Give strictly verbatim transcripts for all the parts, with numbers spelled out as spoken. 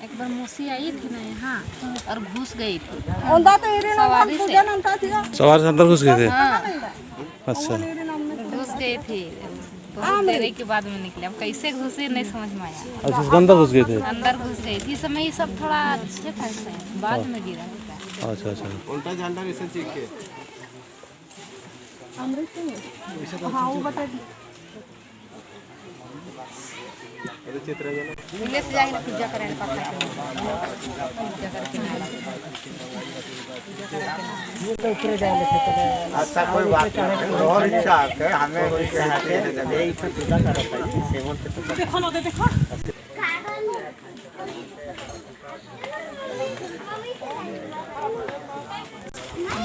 एक बार मौसी आई थी ना यहाँ और घुस गई थी। ओंदा तो इरे नाम सवारी से। पूजा नाम था थी। सवारी से अंदर घुस गए थे? हाँ। अच्छा। घुस गई थी। बहुत देर के बाद में निकले। अब कैसे घुसी, नहीं समझ में आया। अच्छा, अंदर घुस गए थे? अंदर घुस गई थी। इस समय ये सब थोड़ा अच्छे ठाक से, बाद में गिरा। अच्छा, अच्छा। उल्टा झंडा निशान चीख के। हाँ, वो बता दी। पहले से जाके ना पूजा करें, पत्थर के। पूजा करके ना। अच्छा, कोई बात नहीं। और इच्छा है, हमें कोई कहते हैं, यही तो पूजा करता है, सेवन से तो। देखो ना, देखो।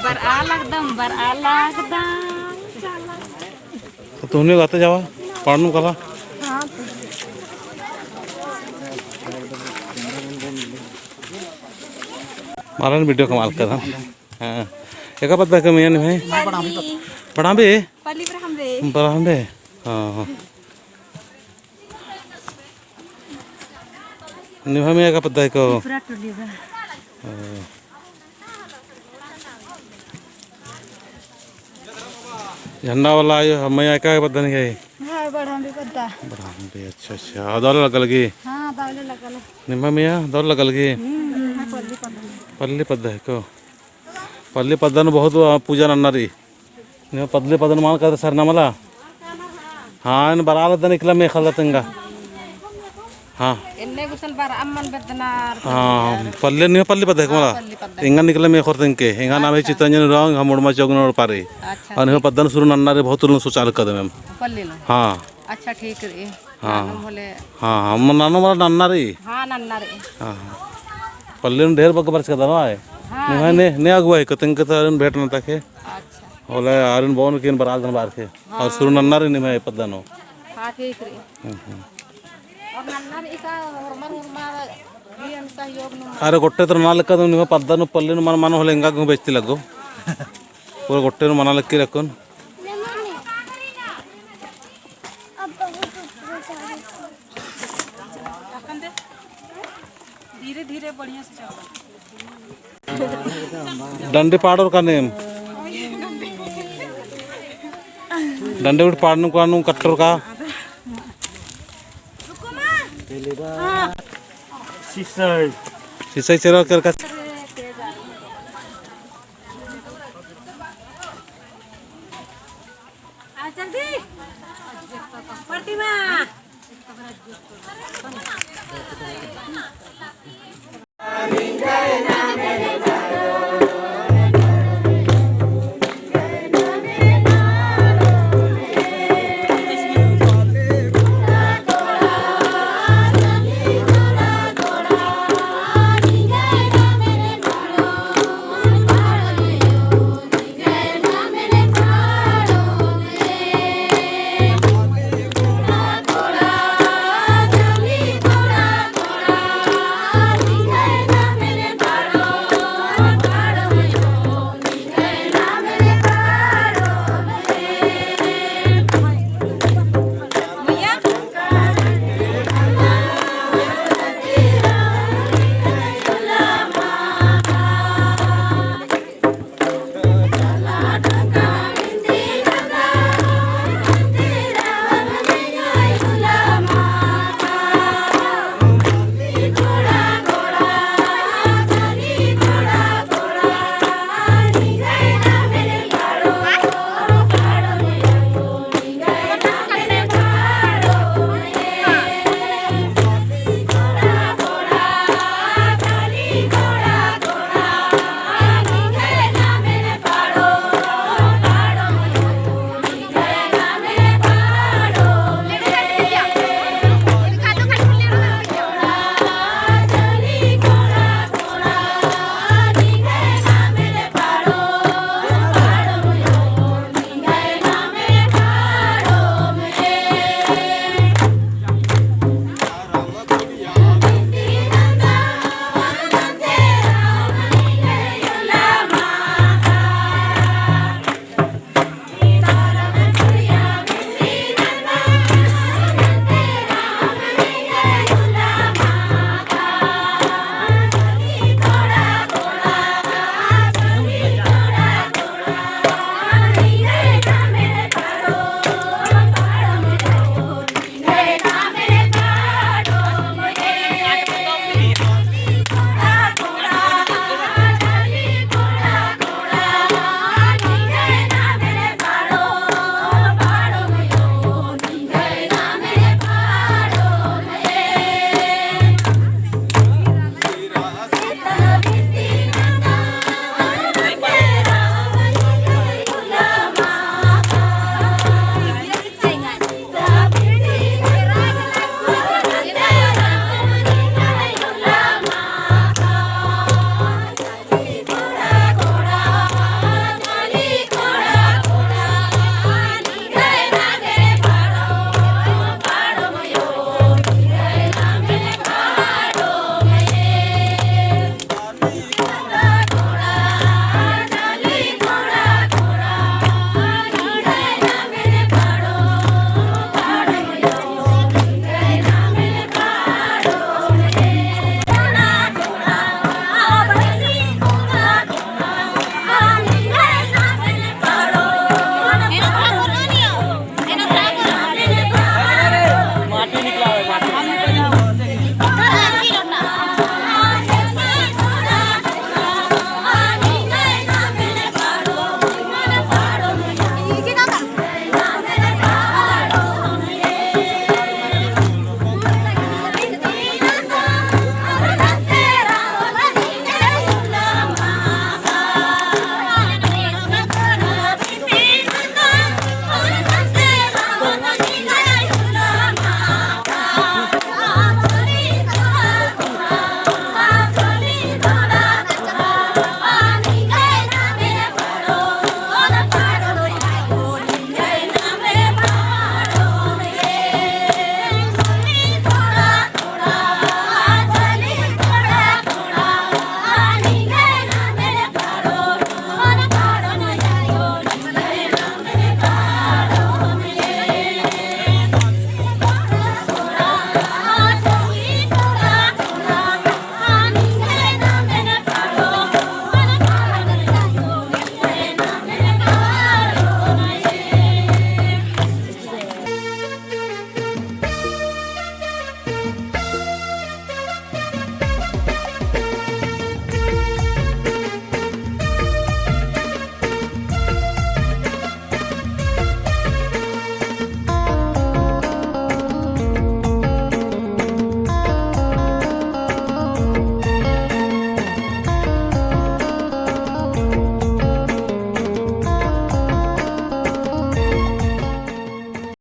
बरआ लगदम, बरआ लगदम। तो तुहने गाते जावा, पाड़नु काला। हाँ। मारन video कमाल कर, हाँ। हाँ। एका पद्दा का मेन है? पल्ली। पढ़ाबे? पल्ली बरहम बे। बरहम बे? हाँ, हाँ। निम्है मइय्याँ एका पद्दा हिको? त्रिपुरा टोली बा। हाँ। झंडा वाला आयो, मइय्याँ एका पद्दा हिके? हाँ, बरहम बे पद्दा। बरहम बे, अच्छा, अच्छा। और दौले लग्गा लगी? हाँ, दौले लग्गा लगी। निम्है मइय्याँ दौले लग्गा लगी? हम्म, पल्ली पद्दा। पल्ली पद्दा हिको? पल्ली पद्दा नू बहुत, आ, पूजा नन्ना रई। निम्है पल्ली पद्दा नू मल कादर सरना मला? हाँ, एन बरआ लगदन इकला मेख़ा लगदन एंगा। हाँ। एन्ने गुसन बरआ अम्मन बेद्दनर। हाँ, पल्ली, निम्है पल्ली पद्दा हिके मला? हाँ, पल्ली पद्दा। एंगा निकला मेख़ोर तेंगके, एंगा नाम है अच्छा। चितरंजन उराँव, एंगा मुड़मा चौक नू ओड़पा रई। अच्छा, और निम्है ठीक। पद्दा नू सुरु नन्ना रई, बहुत उल्ला नू सोचा लगदम एम। पल्ली नू? हाँ। अच्छा, ठीक रई। हाँ। नानू होले। हाँ, हाँ, नानू मला नन्ना रई। हाँ, नन्ना रई। हाँ, हाँ। पल्ली नू ढेर बग्गे बरचका दनवा है। हाँ, निम्है ने, ने अगुवाई हिको तेंगके तो आरिन भेंट नन्ना ता गे। अच्छा। होले आरिन बओन की एन बरआ लगदन बअर गे। हाँ। और सुरु नन्ना रई निम्है पद्दा नू। हाँ, ठीक रई। हम्म, हम्म। और नन्ना रई का होरमर होरमर भी एन सहयोग नू। अरे गोट्टे तो नना लक्कदम निम्है पद्दा नू पल्ली नू मल मनो होले एंगा गे हूँ बेइज्जती लग्गो। पूरा गोट्टे नू मना लक्की रखुन। धीरे धीरे बढ़िया से चलो। डंडी पाड़ोर का नेम। डंडी उठ पाड़नु का नू कट्टोर का। सिसई। सिसई चेरा केरका